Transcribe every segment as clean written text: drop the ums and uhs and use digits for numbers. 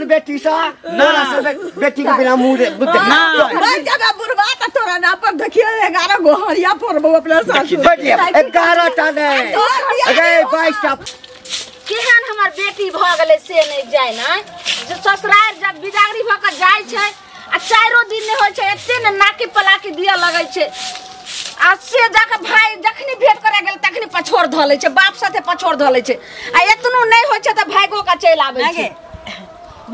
बेटी सा तोरा से बेटी के बिना मुंह ना भाई जगह बुढ़वा त तोरा ना पर देखियो 11 गो हरिया परबो अपना सासु 11 टा नै अरे 22 टा केहन हमर बेटी भ गेलै से नै जाय ना जे ससुराल जब बिदागरी भ के जाय छै आ चारो दिन नै होय छै एते ने नाकी पलाकी दिया लगै छै आ से जाके भाई जखनी भेंट करे गेल तखनी पछोड़ ध लै छै बाप साथे पछोड़ ध लै छै आ एतनो नै होय छै त भाईगो का चलि आबै छै।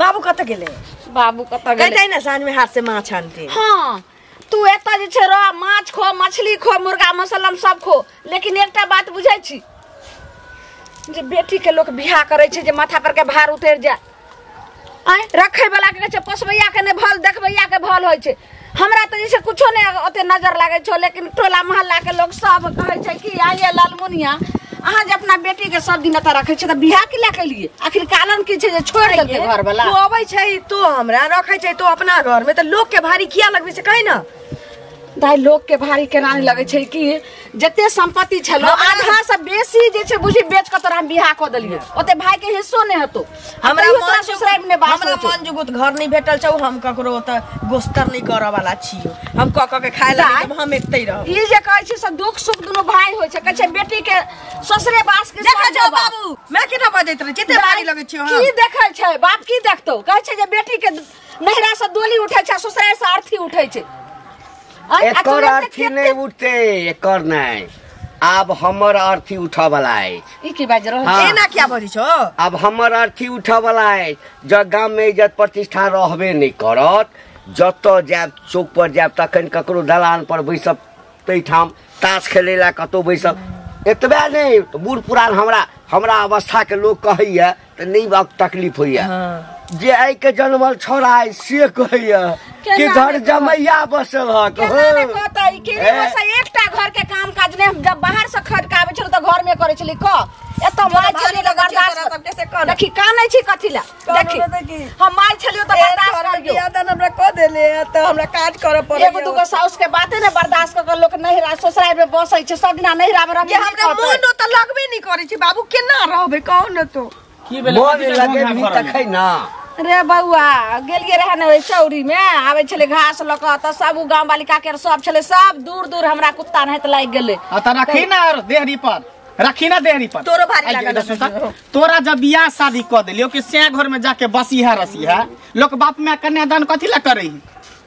बाबू कत गेलै? बाबू कत गेलै? कहै ना साँझ में हाथ से माछ आनते। हां तू एत जे छै रह माछ खो मछली खो मुर्गा मसलम सब खो लेकिन एकटा बात बुझै छी जे बेटी के लोक बियाह करे छै जे माथा पर के भार उतर जाय आय रखे वाला के कहै छै पोसबैया के नै भल देखबैया के भल होय छै। हमरा त जे छै कुछो नै ओते नजर लागै छौ लेकिन टोला मोहल्ला के लोक सब कहै छै कि आइए लालमुनिया अहाँ जे अपना बेटी के सब दिन एतऽ रखै छै त बियाह के लए केलियै आखिर कारण की छै जे छोड़ि देलकै घर वाला? तू अबै छै तो हमरा रखै छै तो अपना घर में त लोक के भारी किया लगबै छै कहि ना? दाइ लोक के भारी केना नहि लगै छै कि जते संपत्ति छलो आधा से बेसी जे छै बुझी बेच के तोरा हम बियाह क देलियै ओते भाई के हिस्सो नहि हेतो। हमरा तोरा ससुराल में बास हमरा मन जुगुत घर नहीं भेटल छौ हम ककरो ओत गोस्तर नहीं करऽ वाला छियो हम क क के खाय ला हम एतै रहब। ई जे कहै छी से दुख सुख दुनु भाई होय छै कहै छै बेटी के ससुरे बास के देखै छौ बाबू मैं केना बजैत रहै जते भारी लगै छियो। की देखै छै बाप की देखतौ? कहै छै जे बेटी के नहिरा से डोली उठै छै ससुराल से अर्थी उठै छै। एकर अर्थी नहीं उठते एकर नहीं आब हमर अर्थी उठऽ वाला अछि। ई की बाजि रहल छी? एना किया बजै छौ? आब हमर अर्थी उठऽ वाला अछि। जब गाम में इज्जत प्रतिष्ठा रहबे नहीं करत जतऽ जायब चौक पर जायब तखन ककरो दलान पर बैसब ताहिठाम ताश खेलै ला कतौ बैसब एतबे नहीं बूढ़ पुरान हमरा हमरा अवस्था के लोग कहैया तऽ नहीं तकलीफ होइया जे आइ के जनमल छौड़ा अइ से कहैया कि घर जमैया बसल हक। केना ने कहतै कि बस एकटा घर के काम काज नै हम जब बाहर से खट के आबै छलौ त घर में करै छली क एत माय छली त बर्दाश्त देखी कानै छी कथी ला देखी हम माय छलियो त बर्दाश्त करियो बियाह दान हमरा क देले त हमरा काज करऽ पड़ै एगो दूगो साउस के बाते ने बर्दाश्त क के लोक नहिरा ससुराल में बसै छै सब दिना नहिरा में रहबै हमरा मन त लगबे नै करै छै बाबू केना रहबै कहू न तो की भेलै मन लगेबही तखै ना। रे बौआ गेलियै रहे ने ओहि चौरी में आबै छलै घास लऽ कऽ तऽ सब उ गाँव वाली काके सब छलै सब दूर दूर हमरा कुत्ता नाहित लागि गेलै। आ त रखी ना देहरी पर रखी ना देहरी पर तोरो भारी लागल तोरा जब बियाह शादी क देलियो कि सै घर में जाके बसी है रसी है लोक बाप माय कन्यादान कथी ला करेगी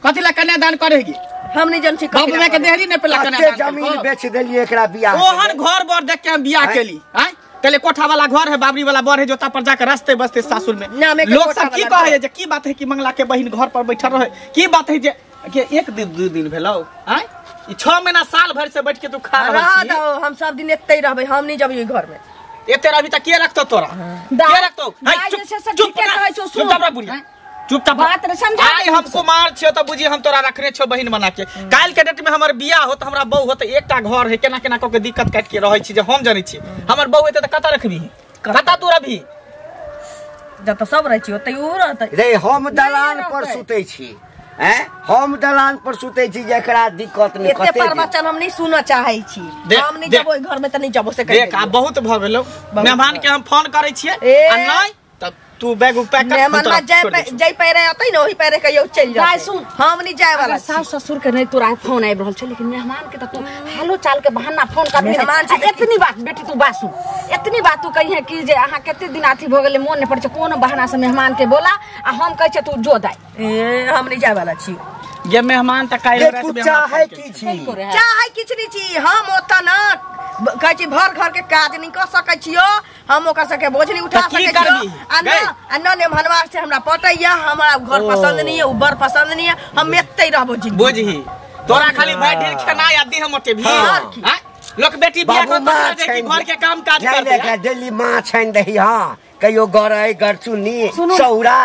कथी ला कन्यादान करेगी? हम नहीं जन छी बाप माय के देहरी ने पेला कन्यादान जमीन बेच देलियै एकरा बियाह ओहन घर बर देख के हम बियाह केली आय कहले कोठा वाला घर है बाबरी वाला बर है जोता पर जाकर रास्ते बसते सासुर में लोग सब की कहे जे की बात है कि मंगला के बहिन घर पर बैठल रहे की बात है जे के एक दिन दू दिन भेलौ आय ई 6 महीना साल भर से बैठ के तू खा रहल छी। हम सब दिन एतै रहबै हम नहीं जबै घर में एते रहबी त के रखतौ तोरा के रखतौ? चुप चुप चुप बुढ़िया चुपचाप बात न समझा। आइ हम कुमार छियो त बुझी हम तोरा रखने छियो बहिन बना के काल्हि के डेट में हमर बियाह होत हमरा बहू होत एकटा घर है केना केना क के दिक्कत काट के रहै छी जे हम जानै छी हमर बहू एते त कत रखबी कत तू रहबी जत सब रहै छी ओतै उ रहतै। रे हम दलान पर सुतै छी हैं हम दलान पर सुतै छी जेकरा दिक्कत नहीं एते प्रवचन हम नहीं सुनऽ चाहै छी हम नहीं जबो घर में त नहीं जबो से कहि देख आ बहुत भ गेलौ मेहमान के हम फोन करै छियै आ नहीं तब तू बैग उग पैक कर मेहमान जाय पैरे अतै न ओही पैरे कहियो चलि जाय हम नहीं जाय वाला। सास ससुर के नहीं तोरा फोन आबि रहल छै लेकिन मेहमान के त तू हालो चाल के बहाना फोन कर मेहमान छै। एतनी बात बेटी तू बासु एतनी बात तू कहिहे कि जे अहाँ कते दिन अथी भ गेलै मोन नहीं पड़ै छै कोनो बहाना से मेहमान के बोला आ हम कहै छै तू जो दाय ए हम नहीं जाय वाला छी ये मेहमान त काल्हि रात में चाहे की छी चाहे किछ नहीं छी हम ओत न कहै छी भर घर के काज नहीं क सकै छियो हम ओकर सबके बोझ नहीं उठा सकै छियो आ न आ न मेहमानवा से हमरा पटैया हमरा घर पसंद नहीं है उ बर पसंद नहीं है हम एतै रहबो जिंदगी बुझही तोरा खाली भाई ढेर खेनाय आ देह मोटे भी हां लोक बेटी बियाह क के घर के काम काज करते डेली माछ आनि दही हां कहियो गरई गरचुनी सौरा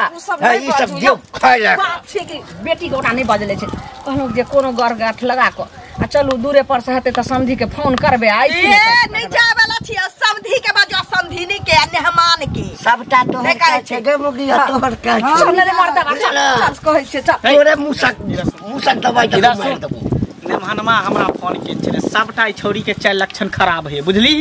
ई सब दियो खाय ला बाप छै कि बेटी के ओना नहीं बजले छै कहलहुँ जे कोनो गर गाठ लगा क आ चलू दूरे पर से हेतै त समधी के फोन करबे आइ ए नहीं जाय वाला छी समधी के बाजो समधिनी के आ मेहमान के सबटा तोहर का छै गे मुगी तोहर का छै चल रे मर्दवा चल चल कहै छै चल तोरे मुसक मुसक दबाई त मारि देबो। नेमहनमा हमरा फोन केने छलै सबटा ई छौरी के चारि लक्षण खराब है बुझली।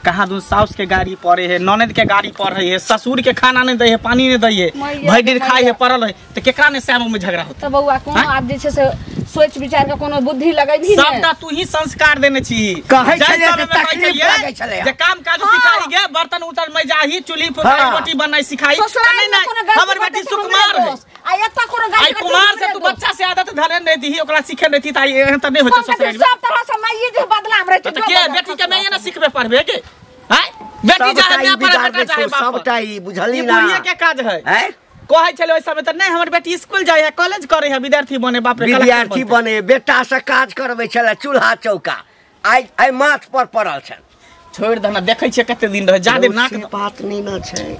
कहाँ दू साउस के गाड़ी पड़े है, ननद के गाड़ी पड़े है, ससुर के खाना नहीं दै है, पानी नहीं दै है, भरि दिन खाइ है पड़ल है, तो केकरा ने श्याम में झगड़ा होता। तो बउआ कोनो आब जे छै से सोच विचार के कोनो बुद्धि लगैबी ने। सबटा तू ही संस्कार देने छी। कहै छलै जे तकलीफ लागै छलै जे काम काज सिखाई गे, बर्तन उतर में जाही, चूल्ही पर रोटी बनाई सिखाई। नहीं नहीं हमर बेटी सुकुमार है आ एता कोनो गाड़ी कुमार से तू बच्चा से आदत धरे नहीं दीही, ओकरा सीखे नहीं थी त एहन त नहीं होत ससुराल में। सब तरह से माई जे बदनाम रहे त के बेटी के मैं ना सिखबे पढ़बे के हैं बेटी चाहे माय पर बेटा चाहे बाप पर सबटा ई बुझली ना। बुढ़िया के काज है हैं कहै छलै ओइ समय त नहीं हमर बेटी स्कूल जाय है, कॉलेज करे है, विद्यार्थी बने, बाप रे विद्यार्थी बने, बेटा से काज करबै छलै चूल्हा चौका, आइ आइ माथ पर पड़ल छन। छोड़ दना देखै छियै कते दिन रहे जादे नाक बात नहीं ना छै,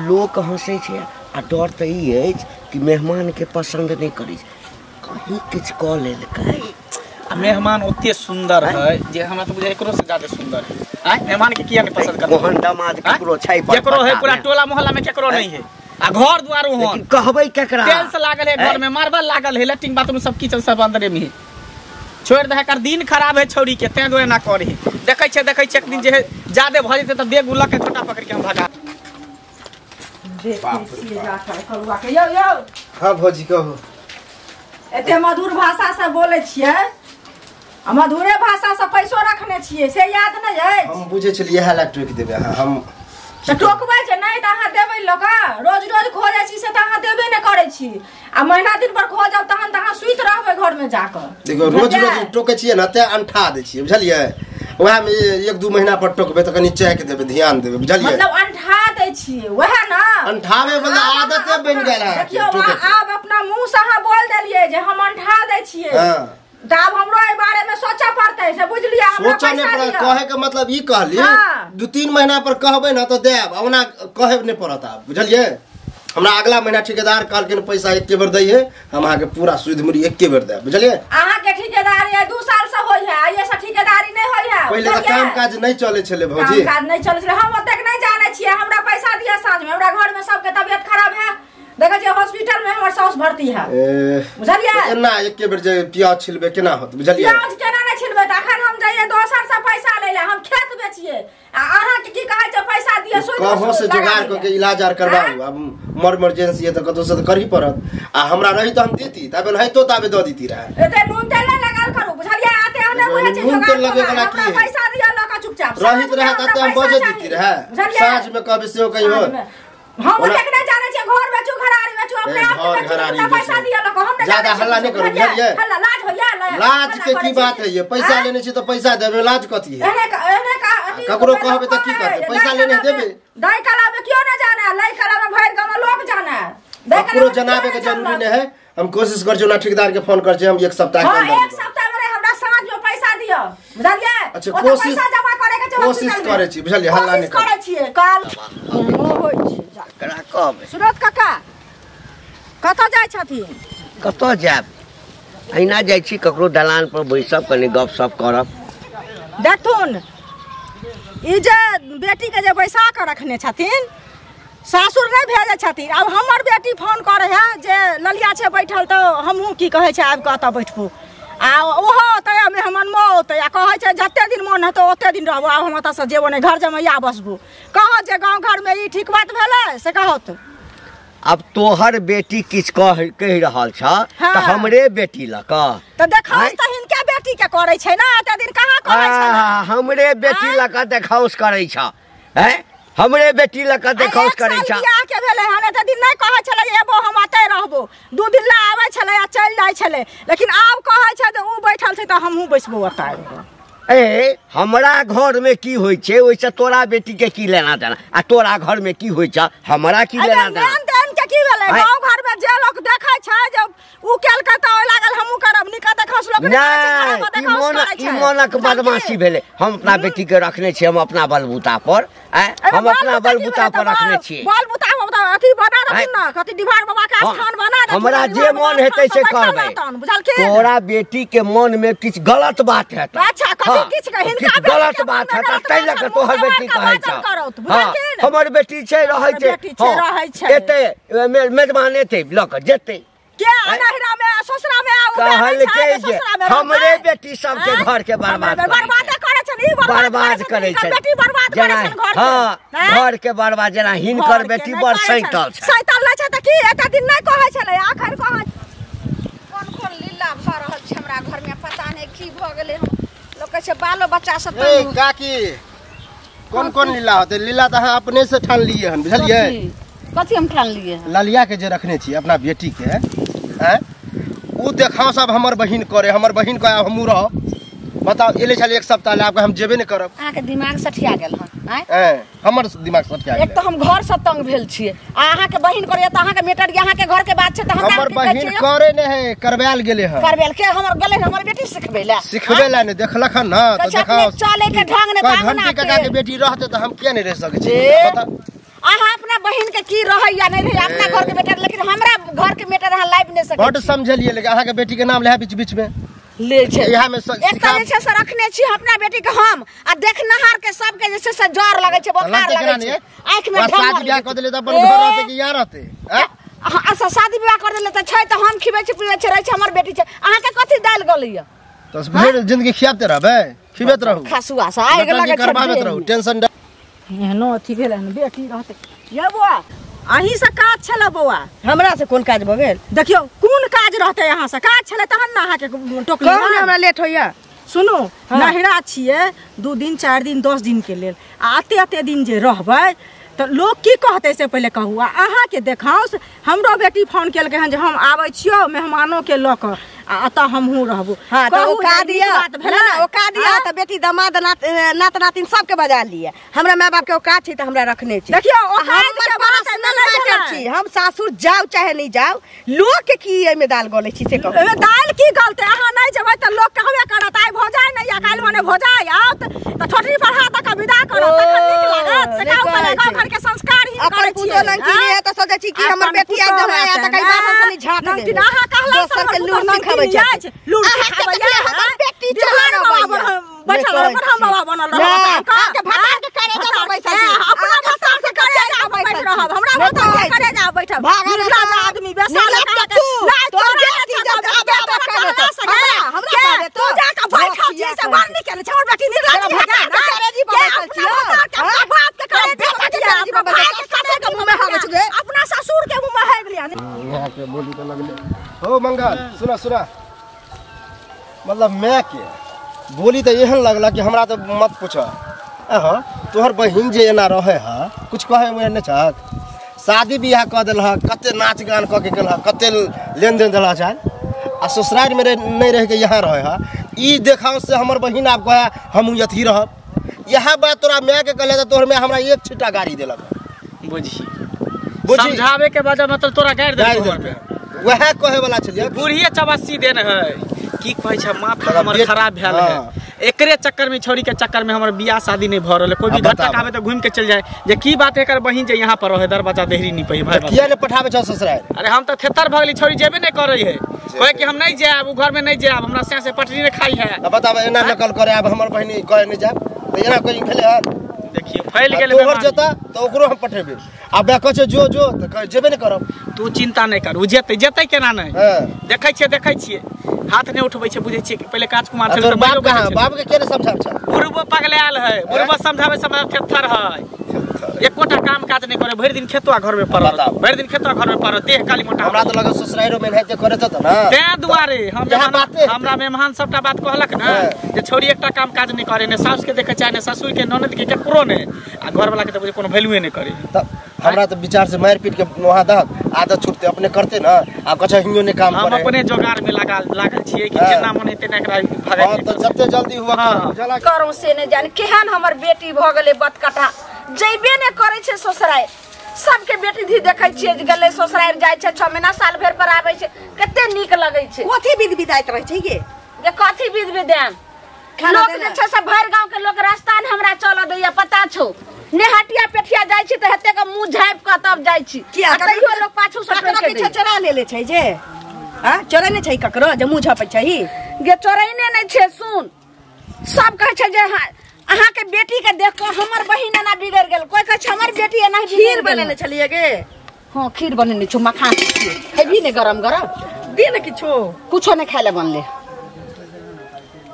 लोक हंसै छै आ डर त ई अछि कि मेहमान के पसंद नहीं करै छै, कहीं किछु कऽ लेलकै। आ मेहमान ओते सुंदर है जे हमरा त बुझाइ एकरो से ज्यादा सुंदर है। आय मेहमान के किया नहीं पसंद करत? मोहन दामाद केकरो छै केकरो है, पूरा टोला मोहल्ला में केकरो नहीं है आ घर द्वार ओहन कहबै केकरा? तेल से लागल है घर में, मार्बल लागल है, लैट्रिन बाथरूम सब किचन सब अंदरे में है। छोड़ दे कर दिन खराब है छौरी के तें दुआरे ना करे। देखै छै देखै छै एक दिन जे है ज्यादा भ जेतै त बेग उलक के छोटा पकड़ के हम भगा। यौ यौ हां भौजी कहू। एते मधुर भाषा से बोलै छियै आ मधुरे भाषा से पैसो रखने छियै से याद नहीं अछि? हम बुझै छलियै इएह ला टोकि देबै अहाँ। हम तऽ टोकबै जे नहि तऽ अहाँ देबै लऽ कऽ, रोज रोज खोजै छी से तऽ अहाँ देबे नहि करै छी आ महीना दिन पर खोजब तहन तऽ अहाँ सुति रहबै घरमे जाकऽ। देखियौ रोज रोज टोकै छियै ने तें अंठा दै छियै बुझलियै, वएह में एक दू महीना पर टोकबै तऽ कनि चेक देबै, ध्यान देबै बुझलियै। मतलब अंठा दै छियै वएह ना, अंठावे वाला आदते बनि गेल है। देखियौ आब अपना मुँह से अहाँ बोल देलियै जे हम अंठा दै छियै तऽ आब हमरो एहि बारे में सोचऽ पड़तै से बुझलियै। हमरा सोचऽ नहि पड़त, कहै के मतलब ई कहली 2-3 महीना पर कहबै ना तऽ देब, ओना कहै नहि पड़त आब बुझलियै। हमरा अगला महीना ठेकेदार कहलखिन पैसा एके बेर दै है, हम अहाँके पूरा सुध मुड़ी एके बेर देब बुझलियै। अहाँके ठेकेदारी 2 साल से होइ है, आइए से ठेकेदारी नहीं होइ है। पहिले तऽ काम काज नहीं चलै छलै भौजी, काम काज नहीं चलै छलै, हम ओतेक नहीं जानै छियै। हमरा पैसा दिअ साँझ में, हमरा घर में सबके तबियत खराब है, देखै छियै हॉस्पिटल में हमर साउस भर्ती है बुझलियै। एना एके बेर जे प्याज छिलबै केना होत बुझलियै? प्याज केना नहि छिलबै तऽ अखन हम जइयै दोसर से पैसा लै ले, हम खेत बेचियै आ अहाँ के की कहै छै पैसा दिअ सुध कहाँ से जुगाड़ कऽ के इलाज आर करबाउ। आब मर इमरजेंसी है तऽ कतौ से तऽ करही पड़त आ हमरा रही तऽ हम देती, ताबे नहितो ताबे दऽ देती रहे। एते नून तेल नहि लगाल करू बुझलियै, आते हने बुझै छै नून तेल लगे वाला की है? पैसा दिअ लऽ कऽ चुपचाप रहित रहे तऽ हम बजे देती रहे, साँझ में कहबै सेहो कहीं हो। हम ओतेक नहि जानै छियै, घर बेचू घरारी बेचू अपने आप के पैसा दिअ लऽ कऽ, हम नहि ज्यादा हल्ला नहि करू बुझलियै। हल्ला लाज होइया? लाज के की बात है, ये पैसा लेने छी तऽ पैसा देबै, लाज कथी है? एहने एहने का ककरो कहबै तऽ की करतै, पैसा लेने देबै। दाइ कला में क्यों न जाना, लई कला में भरि गाँव में लोग जाना है, ककरो जनाबे के जरूरी नहीं है। हम कोशिश कर ना ठेकेदार के फोन कर हम एक सप्ताह के अंदर, एक सप्ताह में हमरा साँझ में पैसा दिअ बुझलियै। अच्छा कोशिश पैसा जमा करे के छै, कोशिश करै छी बुझलियै, हल्ला नहि करै छियै काल होय छै। ककरा कहबै? सुरत काका कतऽ जाइ छथिन? कतऽ जायब, अहिना जाइ छी ककरो दलान पर बैसब कनि गपशप करब। देखथुन ई जे बेटी के जे बैसा कऽ रखने छथिन सासुर नहीं भेजै छथिन। आब हमर बेटी फोन करै है जे ललिया छै बैठल तऽ हमहूँ की कहै छै आबि कऽ एतऽ बैठबू आ ओहो औतै आ मेहमानो औतै आ कहै छै जते दिन मोन हेतौ ओते दिन रहबो, आब हम एतऽसँ जेबो नहि, घर जमैया बसबो। कहऽ जे गाँव घरमे ई ठीक बात भेलै से कहत। अब तोहर बेटी किछु कहि रहल छ तऽ हमरे बेटी लऽ कऽ तऽ देखाउस तऽ हिनके बेटी के करै छै ने, एते दिन कहाँ करै छै? हमरे बेटी लऽ कऽ देखाउस करै छ, हैं हमरे बेटी लऽ कऽ देखाउस करै छ। बियाह के भेलै हन एते दिन नहि कहै छलै एबो हम एतै रहबो, 2 दिन ला आबै छलै आ चलि जाइ छलै, लेकिन आब कहै छै जे उ बैठल छै तऽ हमहूँ बैसबो एतऽ आबि कऽ। ए हमरा घर में की होइ छै ओहिसँ तोरा बेटी के की लेना देना, आ तोरा घर में की होइ छै हमरा की लेना देना? लेन देन के की भेलै? गाँव घर में जे लोक देखै छै जे उ केलकै तऽ ओहि लागल हमहूँ करब, नीक देखाउस लोक नहि करै छै, ई मोनक बदमाशी भेलै। हम अपना बेटी के रखने छियै, हम अपना बलबूता पर, हम अपना बलबूता पर रखने छियै। बलबूता अथी बना देथिन ना, कथी डिभार बाबा के स्थान बना देथिन, हमरा जे मन हेतै से करबै। तोरा बेटी के मन में किछु गलत बात हेतै। अच्छा कथी किछु हिनका गलत बात हेतै तै लऽ कऽ तोहर बेटी कहै छ। हमर बेटी छै रहै छै, एतै मेजबान एतै लऽ कऽ जेतै। के नहिरा में ससुरा में कहलकै जे हमरे बेटी सबके घर के बर्बाद बर्बाद करै छन ई बर्बाद करै छन बेटी बर्बाद करै छन घर के। हां घर के बर्बाद जेना हिनकर बेटी बड़ सैतल छै। सैतल नै छै त की एता दिन नै कहै छलै आखर कहै कोन कोन लीला भ रहल छै हमरा घर में पता नै की भ गेलै। हम लोग कहै छै बालो बच्चा सब ए काकी कोन कोन लीला होते? लीला त अहाँ अपने से ठान लिए हन बुझलियै? कथी हम ठान लिए हन? ललिया के जे रखने छी अपना बेटी के हैं उ देखाओ सब हमर बहिन करे हमर बहिन के हमहु रह बताओ एले छल एक सप्ताह ले आब हम जेबे नै करब। अहाँ के दिमाग सठिया गेल हन? आय हमर दिमाग सठिया गेल। एक त हम घर से तंग भेल छियै आ अहाँ के बहिन करे त अहाँ के मेटर अहाँ के घर के बात छै त हमरा हमर बहिन करे नै है करवायल गेले हन। करवायल के हमर गेले हमर बेटी सिखबै ला सिखबै ला नै देखलख न त देखाओ चले के ढंग नै त घंटी काका के बेटी रहते त हम किया नै रह सकै छी बताओ। अहाँ अपना बहिन के की रहै या नहीं रहै अपना घर के बेटर लेकिन हमरा घर के बेटर अहाँ लाइव नै सकै। बड समझलियै लेकिन अहाँ के बेटी के नाम ले बीच बीच में ले छै इहा में एक त जे छै से रखने छी अपना बेटी के हम आ देखनहार के सबके जे छै से जर लगै छै बोखार लगै छै आँख में शादी बियाह क देले त अपन घर रहते कि यहाँ रहते? अच्छा शादी बियाह कर देले त छै त हम खिबै छी पिबै छी रहै छै हमर बेटी छै। अहाँ के कथी दाल गलैया? त भरि जिंदगी खियाबते रहबै खिबैत रहू खसुआ से आग लगै छै करबाबैत रहू टेंशन एहनो अथी भेल हन बेटी रहते। ये बौआ अहीं से काज छलै बौआ? हमरा से कोन काज भऽ गेल? देखियौ कोन काज रहतै अहाँ से काज छलै तहन ने अहाँके टोकली कहू ने हमरा लेट होइया। सुनू नहिरा छियै 2 दिन 4 दिन 10 दिन के लेल आ एते एते दिन जे रहबै तऽ लोक की कहतै से पहिले कहू। आ अहाँके देखाउ हमरो बेटी फोन केलकै हन जे हम आबै छियौ मेहमानोके लऽ कऽ आ एतऽ हमहूँ रहबो। हाँ तऽ औकात दिअ औकात दिअ तऽ बेटी दमाद नात नातिन सबके बजा लिअ। हमरा माय बाप के औकात छै तऽ हमरा रखने छै। देखियौ औकात के बात नहि छी हम सासुर जाउ चाहे नहीं जाउ लोक के की एहिमे दाल गलै छी से कहू। एहिमे दाल की गलतै? अहाँ नहीं जेबै तऽ लोक कहबे करत आइ भौजाइ नहि या काल्हि मने भौजाइ आओत तऽ ठोठरी पर हाथ दऽ कऽ विदा करत तखन नीक लागत। से कहू पहिले गाँव घर के संस्कार ही अपन पुतोह लंग की है तऽ सोचै छी कि हमर बेटी आइ हमरा आया तऽ कहीं बाहर से नहीं झाँट देबै। अहाँ कहला दोसर के लूर सिखाबै छै लूर सिखाबै हमर बेटी चला बैठल रहब हम बाबा बनल रहब के भतार के करे जा बैसल छी अपना भतार के करे जा बैठ रहब हमरा भतार के करे जा बैठब निर्लज आदमी बेसाल तू तोर बेटी जब आबे त हमरा हमरा तू जा के बैठल छी से बड़ नीक केने छै हमर बेटी निर्लज भतार के करे जी बैठल छी अपना बाप के करे बेटा के करे जी बैठल के के मुंह में हावे छै अपना ससुर के मुंह में हावे गेलिया यहाँ के बोली त लगले हो मंगल सुना सुना मतलब मैं के बोली तो एहन लगला कि हमरा तो मत पूछ। अहाँ तोहर बहिन जे एना रहे है कुछ कहे उहे नहीं छक शादी बियाह कऽ देलहक कते नाच गान कऽ के गेलहक कते लेन देन देलहक चाहे आ ससुराल में नहीं रह के यहाँ रहे है ई देखाओ से हमर बहिन आब कहे हम अथी रहब। यह बात तोरा माय के कहले तोहर माय हमरा एक छिट्टा गाड़ी देलक। बुझी समझावे के बाद मतलब तोरा गारि देलक वएह कहे वाला छलियै बूढ़िए चबासी देन है की कहै छै माथा हमर खराब भेल है एकरे चक्कर में छोरी के चक्कर में हमर बियाह शादी नहीं भ रहल। कोई भी घटक आवे त घूम के चल जाए जे की बात है एकर बहिन जे यहाँ पर रहे दरवाजा देहरी नहीं पही भाई किया ने पठावे छ ससुराल? अरे हम त थेतर भ गेली छोरी जेबे नहीं करै है कहे कि हम नहीं जाएब उ घर में नहीं जाएब हमरा से से पटरी ने खाई है। अब बताब एना नकल करे आब हमर बहिन कहे नहीं जाएब त एना कोई भेले हन? देखियो फैल गेल तोहर जेता त ओकरो हम पठेबे आ बे कहै छै जो जो त कहे जेबे नहीं करब। तू चिंता नहीं कर उ जेतै जेतै केना नहीं देखै छियै देखै छियै हाथ नहीं उठबै छै बुझै छियै पहिले काज कुमार छलै त बाप कहां बाप के केने समझाब छ? बुढ़बो पगलायल है बुढ़बो समझाबै समझाबै थेथर है एकोटा काम काज नहीं करे भरि दिन खेतवा घर में पड़ल भरि दिन खेतवा घर में पड़ल देह काली मोटा। हमरा त लगल ससुराइरो में एनाहिते करे त ना तें दुआरे हमरा मेहमान सबटा बात कहलक ना जे छोरी एकटा काम काज नहीं करे ने सास के देखे चाहे ने ससुर के ननद के केकरो ने आ घर वाला के त बुझे कोनो वैल्यूए नहीं करे। त हमरा त विचार से मार पीट के वहां दहक आदत छूटते अपने करते ना आ कछ हियो ने काम हम करे अपने जोगार में लागल छियै कि जेना मन हेतै ना एकरा भगाइ। हां त जते जल्दी हुआ करू से ने जान केहन हमर बेटी भ गेलै बतकटा जइबे ने करै छै ससुराल। सबके बेटी धी देखै छियै जे गेलै ससुराल जाइ छै 6 महीना साल भरि पर आबै छै कते नीक लगै छै। कथी विध विदाइत रहै छै ये जे कथी विध विधान लोक जे छै से भरि गाँव के लोक रास्ता ने हमरा चलऽ दैया पता छौ नेहटिया पेठिया जाइ छी तऽ हेते के मुँह झाँपि कऽ तब जाइ छी तैयो लोक पाछू से ककरो किछु चोरा लेले छै जे आ चोरेने छै ककरो जे मुँह झाँपै छै गे चोरैने नहि छै। सुन सब कहै छै जे अहाँ के बेटी के देख के हमर बहिन एना बिगड़ गेल कोई कहै छै हमर बेटी एना खीर बनेने छलियै गे? हाँ खीर बनेने छौ मखान खेबही ने गरम गरम? दे ने किछो। कुछो नहीं खाए ला बनले,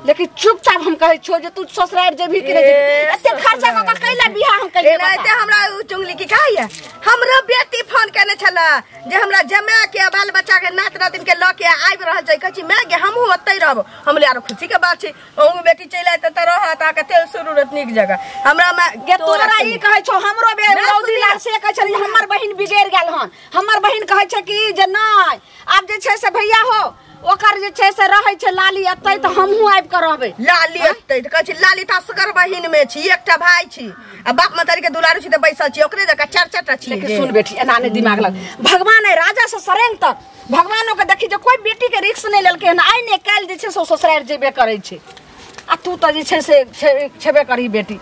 लेकिन चुपचाप हम कहै छो जे तू ससुराल जेबही कि नहीं जेबही। एते खर्चा क के कैला बियाह हम कैलियै? एनाहिते हमरा उ चुंगली की खाइया। हमरो बेटी फोन केने छला जे हमरा जमा के बाल बच्चा के नात नातिन के ल के आबि रहल छै। कहै छी माय गे हमहूँ ओतै रहब। हम ले आरो खुशी के बात छै, अहूँ बेटी चलि आयत त रहत आ कते जरूरत नीक जगह। हमरा माय गे तोरा ई कहै छौ, हमरो बे रौदी लाल से कहै छलै हमर बहिन बिगड़ि गेल हन। हमर बहिन कहै छै कि जे नहि आब जे छै से भैया हो ओकर जे छै से रहै छै लाली एतै तऽ हमहूँ आबि कऽ रहबै। लाली एतै तऽ कहै छी लाली तऽ असगर बहिन में छी, एकटा भाई छी आ बाप मतारी के दुलारू छी तऽ बैसल छी, ओकरे जकाँ चार चारटा छी। लेकिन सुन बेटी, एना नहि दिमाग लग। भगवान है राजा से सरेंग तक भगवानो के देखी जे कोई बेटी के रिक्स नहि लेलकै हन। आइ ने काल्हि जे छै से ससुराल जेबे करै छै आ तू तऽ जे छै से छेबे करही बेटी।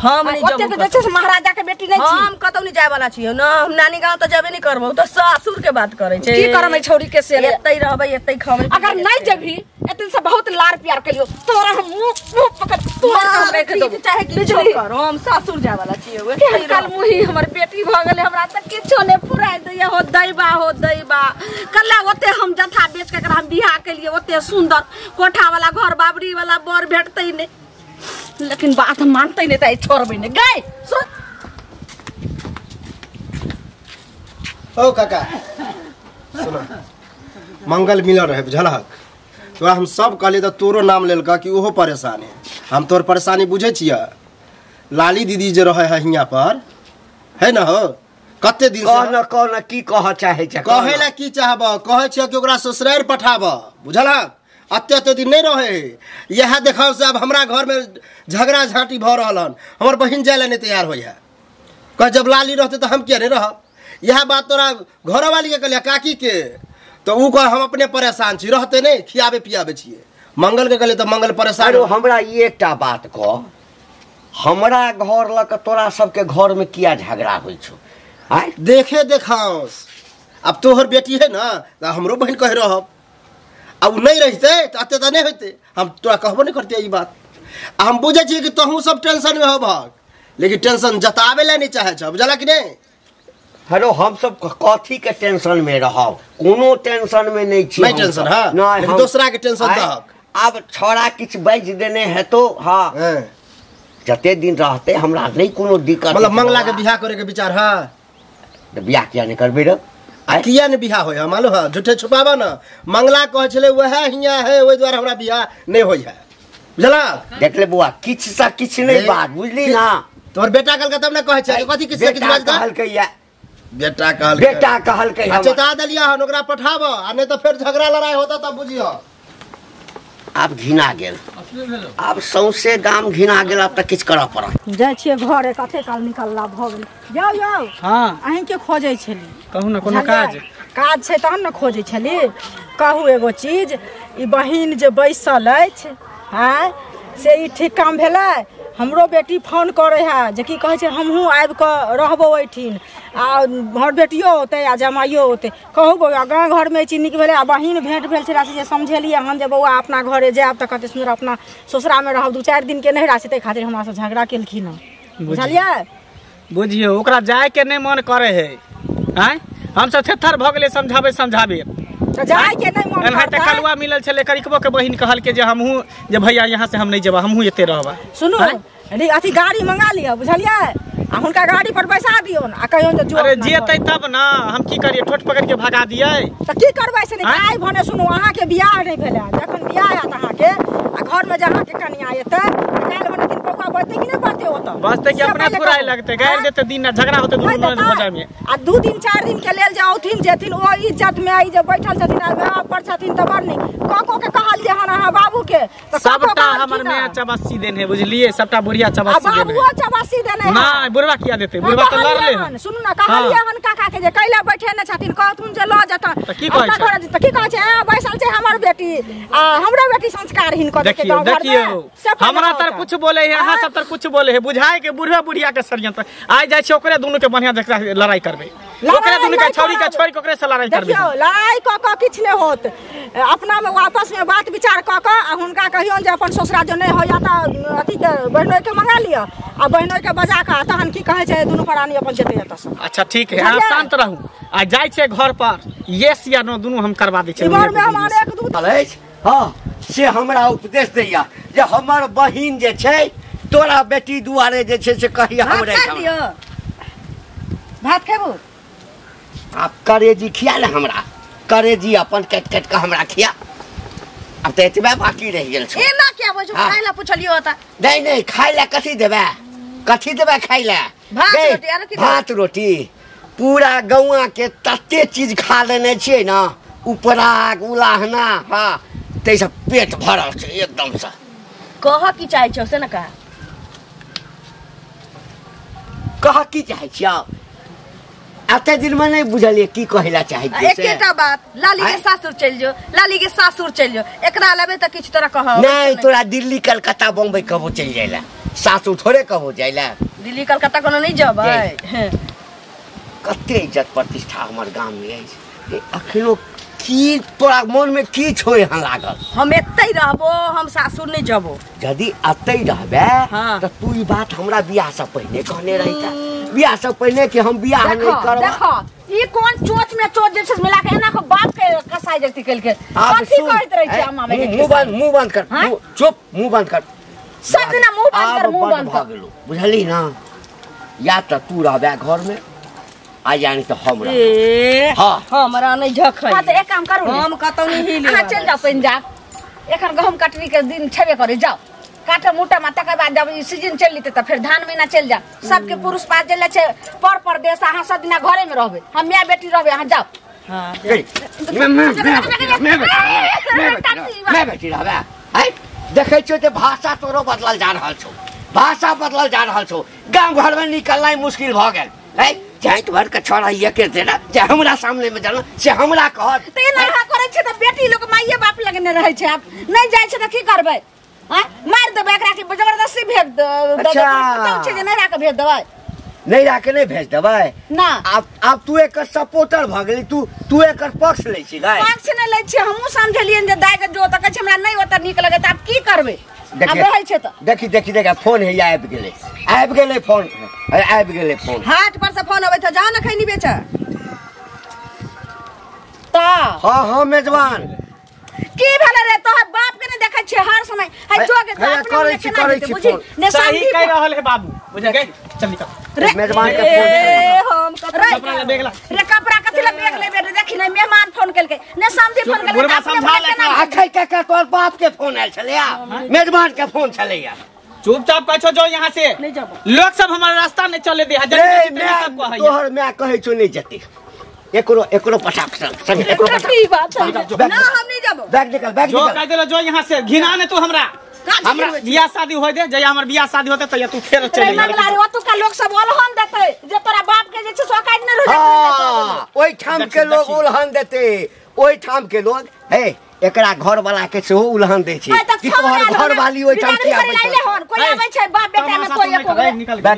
हम नहीं ओतेक जे छै से महाराजा के बेटी नहीं छी। हम कतौ नहीं जाय वाला छी न, हम नानी गांव तऽ जेबे नहीं करबौ, तऽ सासुर के बात करै छै। की करबै छौरी के से? एतै रहबै, एतै खबै। अगर नहीं जेबही एते से बहुत लार प्यार केलियो तोरा हम मुंह मुंह पकड़ तोरा हम रख देबौ। चाहे किछो कर, हम सासुर जाय वाला छी। एतै कल मुही हमर बेटी भऽ गेलै, हमरा तऽ किछो नै फुराय दैया। हो दैबा हो दैबा, कल्ला ओते हम जथा बेच के एकरा हम बियाह केलियै, ओते सुंदर कोठा वाला घर बाबरी वाला बर भेटतै नै, लेकिन बात मानते नहीं तो छोड़बे नहीं गए। सुन ओ काका सुना, मंगल मिलल रहे बुझलहक, तोरा हम सब कहलियै तऽ तोरो नाम लेलका कि ओहो परेशान है। हम तोर परेशानी बुझै छियै। लाली दीदी जे रहे है हियाँ पर है न हो, कते दिन से कह न कह न की कह चाहे छै, कहे ला की चाहब, कहै छियै कि ओकरा ससुरारि पठाब बुझलहक। अत्ते अत्ते दिन नहीं रहे है। यह देखाओ से अब हमरा घर में झगड़ा झांटी भ रहल हन, हमर बहिन जाय ला नहीं तैयार होइ है। कह जब लाली रहते तो हम किया नहीं रहब। यह बात तोरा घरवाली के कहलिया काकी के, तो उ कह हम अपने परेशान छी, रहते नहीं, खियाबे पियाबे छियै। मंगल के कहलियै तो मंगल परेशान। अरे हमरा ई एकटा बात कह, हमरा घर लऽ के तोरा सबके घर में किया झगड़ा होइ छौ? आय देखे देखाओस, अब तोहर बेटी है ना, हमरो बहिन कह रहब। अब नहीं रहते तो अत्ते तो नहीं होते, हम तोरा कहबो नहीं करते ई बात। आ हम बुझै छियै कि तोहूँ सब टेंशन में होबहक, लेकिन टेंशन जतावे ला नहीं चाहे छ, बुझला कि नहीं? हेलो, हम सब कथी के टेंशन में रहब? कोनो टेंशन में नहीं छी। नहीं टेंशन है, लेकिन दोसरा के टेंशन दहक। अब छोड़ा किछु बाजि देने हेतो, हाँ जते दिन रहते हमरा नहीं कोनो दिक्कत। मतलब मंगला के बियाह करे के विचार है? तो बियाह किया नहीं करबे रे? आ किया ने बियाह होय मालूम है? झूठे छुपाबा न। मंगला कहै छलै वएह हियाँ है, ओहि दुआरे हमरा बियाह नहीं होय है, बुझला? देख ले बुआ, किछ सा किछ नहीं बात बुझली ना। तोहर बेटा कहलकै तब ने कहै छै कथी किछ से किछ बाजता। कहलकै या बेटा कहलकै, बेटा कहलकै। आ चेता देलियै हन, ओकरा पठाब आ नहीं तो फेर झगड़ा लड़ाई होता तब बुझियो। आब घिना गेल, आब सौंसे गाम घिना गेल, आब तऽ किछु करऽ पड़त। जाइ छियै घरे, कते काल निकलला भऽ गेल। जाउ जाउ। हाँ अहींके खोजै छली। कहू ने कोनो काज? काज छै तहन ने खोजै छली। कहू एगो चीज, ई बहिन जे बैसल अछि आँय, से ई ठीक काम भेलै? हमरो बेटी फोन करै है जे की कहै छै हमहूँ आबि कऽ रहबो ओहिठिन, आ हमर बेटियो औतै आ जमाइयो औतै। कहू बौआ, गाँव घरमे ई चीज नीक भेलै? आ बहिन भेँट भेल छलै से जे समझेलियै हन जे बौआ अपना घरे जायब तऽ कते सुन्दर अपना ससुरामे रहब, 2-4 दिनके नहिरा छै, ताहि खातिर हमरासँ झगड़ा केलखिन हँ, बुझलियै? बुझियौ ओकरा जायके नहि मन करै है। आँय हमसब थेथर भऽ गेलै समझाबे समझाबे, जायके नहि मन एनाहिते कलुआ मिलल छलै, करिकबो के बहिन कहलकै जे हमहूँ जे भैया यहाँ से हम नहीं जेबा, हमहूँ एते रहबा। सुनू अथी गाड़ी मंगा लिअ बुझलियै, आ हुनका गाड़ी पर बैसा दियौन आ कहियौन जे जो। अरे जेतै तब ना, हम की करियै, ठोट पकड़ के भगा दियै तऽ की करबै से? नहि आइ भने सुनू, अहाँके बियाह नहि भेलै, जखन बियाह हैत अहाँके आ घरमे जे अहाँके कनिया एतै, काल्हि भने दिन पौआ बजतै कि नहि बजतै? ओतऽ बजतै कि अपना फुराय लगतै, गारि देतै दिन ना झगड़ा होतै दुनू ननद भौजाइ में। आ 2 दिन 4 दिन के लेल जे औथिन जेथिन, ओ इज्जत में आई जे बैठल छथिन आ माय पर छथिन तऽ बड़ नीक। कको के कहलियै हन अहाँ बाबू के, सबटा हमर माय चबासी देने है बुझलियै, सबटा बुढ़िया चबासी देने है। बाबूओ चबासी देने है? नहीं बुढ़वा किया देते, बुढ़वा तऽ लड़ले हन। सुनू ना, कहलियै हन काका के जे कैला बैठे ने छथिन, कहथुन जे लऽ जेतन तऽ की कहै छै? तऽ की कहै छै, ए बैसल छै हमर बेटी आ हमरो बेटी संस्कारहीन कऽ देलकै गाँव घर में। देखियौ हमरा तर कुछ बोले है, अहाँ सब तर कुछ बोले है बुझाए के बुढ़िया बुढ़िया के षड्यंत्र आइ जाय छै ओकरे दुनू के बढ़िया जकरा लड़ाई करबे ओकरे दुनू के छौड़ी के छोड़ के ओकरे से लड़ाई करबे। देखियौ लड़ाई क क किछ नहि होत, अपना में आपस में बात विचार क क आ हुनका कहियौन जे अपन ससुरा जो नहि होइया त अथी के बहनोई के मंगा लिअ आ बहनोई के बजा क तहन की कहै छै दुनू प्राणी अपन जेतै एतऽ से। अच्छा ठीक है, अहाँ शांत रहू आ जाय छै घर पर यस या नो दुनू हम करवा दै छियै। इमहर में हम अनेक दू अछि। हाँ से हमरा उपदेश दैया जे हमर बहिन जे छै तोरा बेटी दुआरे जे छै से कहिया हमरा भात खेबो। आप करेजी खिया ले हमरा, करेजी अपन काटि काटि के हमरा खिया। अब तऽ एतबे बाकी रहि गेल छै। एना किया बजू, खाय ला पुछलियो त। नहीं नहीं खाय ला कथी देबे, कथी देबे खाय ला? भात रोटी। आरो की? भात रोटी। पूरा गौआ के तते चीज खा लेने छियै ना, उपराग उलाहना, हाँ ताहिसँ पेट भरल छै एकदमसँ। कह की चाहै छौ से न कह। कह की चाहै छियौ? एते दिनमे नहि बुझलियै की कहै ला चाहै छियै। एकेटा बात, लाली के सासुर चलि जो, लाली के सासुर चलि जो, एकरा अलावे तऽ किछु तोरा कह नहीं। तोरा दिल्ली कलकत्ता बम्बई कबो चलि जाइ ला, सासुर थोड़े कबो जाइ ला। दिल्ली कलकत्ता कोनो नहि जेबै। कते इज्जत प्रतिष्ठा हमर गाममे अछि, अखनो की तोरा मनमे की छौ एहन लागल? हम एतै रहबो, हम सासुर नहि जबो। यदि एतै रहबे तऽ तू ई बात हमरा बियाहसँ पहिने कहने रहिता, बियाहसँ पहिने कि हम बियाह नहि करब। देखो ई कोन चोच में चोच जे छै मिला के एना को बाप के कसाई जति केलके कथी कहैत रहै छै? अम्मा मुंह बंद कर, चुप, मुंह बंद कर, सब दिना मुंह बंद कर, मुंह बंद कर बुझली ना? या तऽ तू रहबे घर में आ यानी तो हम ए हां हमरा नहीं झखै। हां त एक काम करू, हम कतौ नहीं हिले। हां चल जाओ पंजाब, एखन गहूम कटनी के दिन छेबे करे, जाओ काटे मोटा मा, तकर बाद जब ई सीजन चल लेते त फिर धान महीना चल जा। सबके पुरुष पास जले छै पर परदेश, अहाँ सब दिना घरे में रहबे, हम my बेटी रहबे, अहाँ जाओ। हां मैं बेटी रहबे। आइ देखै छियौ जे भाषा तोरो बदलल जा रहल छौ, भाषा बदलल जा रहल छौ, गांव घर में निकलनाइ मुश्किल भ गेल। जाइत भर के छोड़ा ये के देना जे हमरा सामने में जाना से हमरा कहत त एना अहाँ करै छै त बेटी लोक माइये बाप लगने रहै छै, आब नहि जाइ छै त की करबै? हां मारि देबै एकरा के जबरदस्ती भेज देबै? अच्छा छै जे नहि राख भेज देबै, नहि राख नहि भेज देबै ना। आब तू एकर सपोर्टर भ गेली, तू तू एकर पक्ष लै छी गाय? पक्ष नहि लै छी, हमहूँ समझलियनि जे दाइ के जो त कहै छै हमरा नहि ओतऽ नीक लगै त आब की करबै? आब रहै छै त देखी देखी देखी फोन हैया आबि गेलै, आबि गेलै फोन, आबि गेलै फोन। हाट पर से फोन अबै छ, जाओ न खैनी बेच त। हां हां मेजबान की भेलै रे? तोहर बाप के नहि देखै छियै हर समय है जो के करै छी, करै छी फोन। सही कहि रहल है बाबू, बुझ गए? चल निकल मेजबान के फोन। ए हम कपड़ा ले बैग ला रे, कपड़ा कथि ले बैग लेबे रे? देखी नै मेहमान फोन केलकै, ने समझी फोन केलकै, बुढ़वा समझा ले। अखै काका तोहर बाप के फोन आयल छलैया, मेजबान के फोन छलैया। चुपचाप कहै जो यहाँ से नहीं जाबो, लोग सब हमारा रास्ता नहीं चले दे। तोहर my कहै छौ नहीं जते, एकरो एकरो पटा संग एकरो पटा। की बात है ना, हम नहीं जाबो। बैग निकल, बैग जो निकल, कह देलो जो यहाँ से। घिना ने तू हमरा, हमरा बियाह शादी होय दे, जहिया हमर बियाह शादी होते तहिया तू फेर चलि रे मंगला रे, ओतुका लोग सब ओलहन देतै जे तोरा बाप के जे छै से औकात नहि रहै। हां ओइ ठाम के लोग उलहन देतै, ओइ ठाम के लोग हे एकरा घर वाला के सेहो उलहन दै छै कि तोहर घर वाली ओइ ठाम की आबै छै? कोई आबै छै बाप बेटा में कोई एको बैग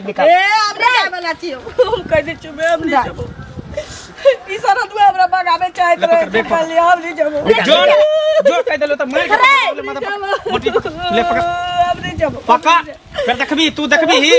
निकाल। ए हम नहीं जाय वाला छियौ, हम कह दै छियौ हम नहीं जाबो। ई सारा दुआ हमरा भगावे चाहत रहे, कहलियै हम नहीं जाबो। जो जो कह देलो त मार के मोटी ले पकड़, हम नहीं जाबो। पकड़ फिर देखबी, तू देखबी ही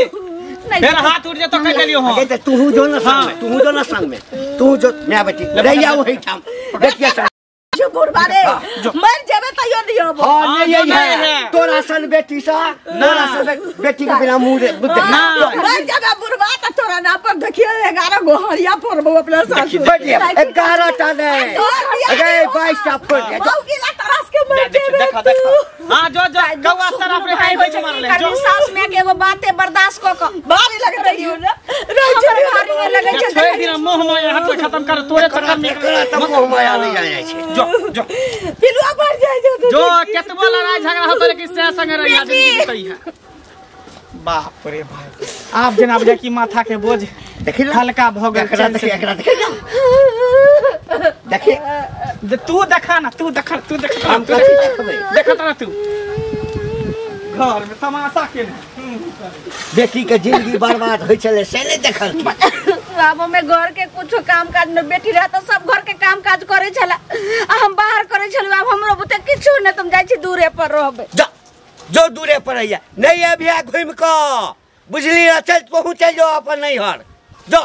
फिर हाथ उठ जेतो कह देलियो। हां त तू जो न संग में, तू जो न संग में, तू जो my बेटी रहिया ओहि ठाम देखिया जो बुढ़बा रे मर जेबे तैयो दियो। हां नहीं है तोरा सन बेटी सा, तोरा सन बेटी के बिना मुंह ना मर जेबे बुढ़बा त तोरा ना पर देखियो 11 गो हरिया फोड़बो अपना सासु। 11 टा नहीं अरे 22 टा फोड़ दे, मौगी ला तरस के मर जेबे। देखा देखा हां जो जो गौआ सर अपने काई होय छै मारले जो सास my के एगो बाते बर्दाश्त क क भारी लगत रहियो ना, रह छै भारी में लगै छै। छोड़ दिना मोह माया हाथ खत्म कर, तोरे चक्कर में त मोह माया नहीं जाय छै। जो जो पिलुआ बढ़ जाय जो जो केतबो लड़ाई झगड़ा होतो लेकिन से संगे रहिया जिंदगी बितई है। बाप रे भाई, आप जना बुझा कि माथा के बोझ देखी हल्का भ गेल। एकरा देखी, एकरा देखी, देखी तू देखा ना, तू देखा, तू देखा, हम कथी देखबै? देखत ना तू। घर में तमाशा केने बेटी के जिंदगी बर्बाद होइ छलै से नहि देखलखिन। आब हमे घर के कुछो काम काज में बेटी रहता सब घर के काम काज करे छला आ हम बाहर करे छलु। आब हमरो बुते किछु ने, तुम जाइ छी दूरे पर रहबे। जा जो दूरे पर रहिया, नहीं अभी घूम क बुझली, चल पहुँच चल जो अपन नैहर जो।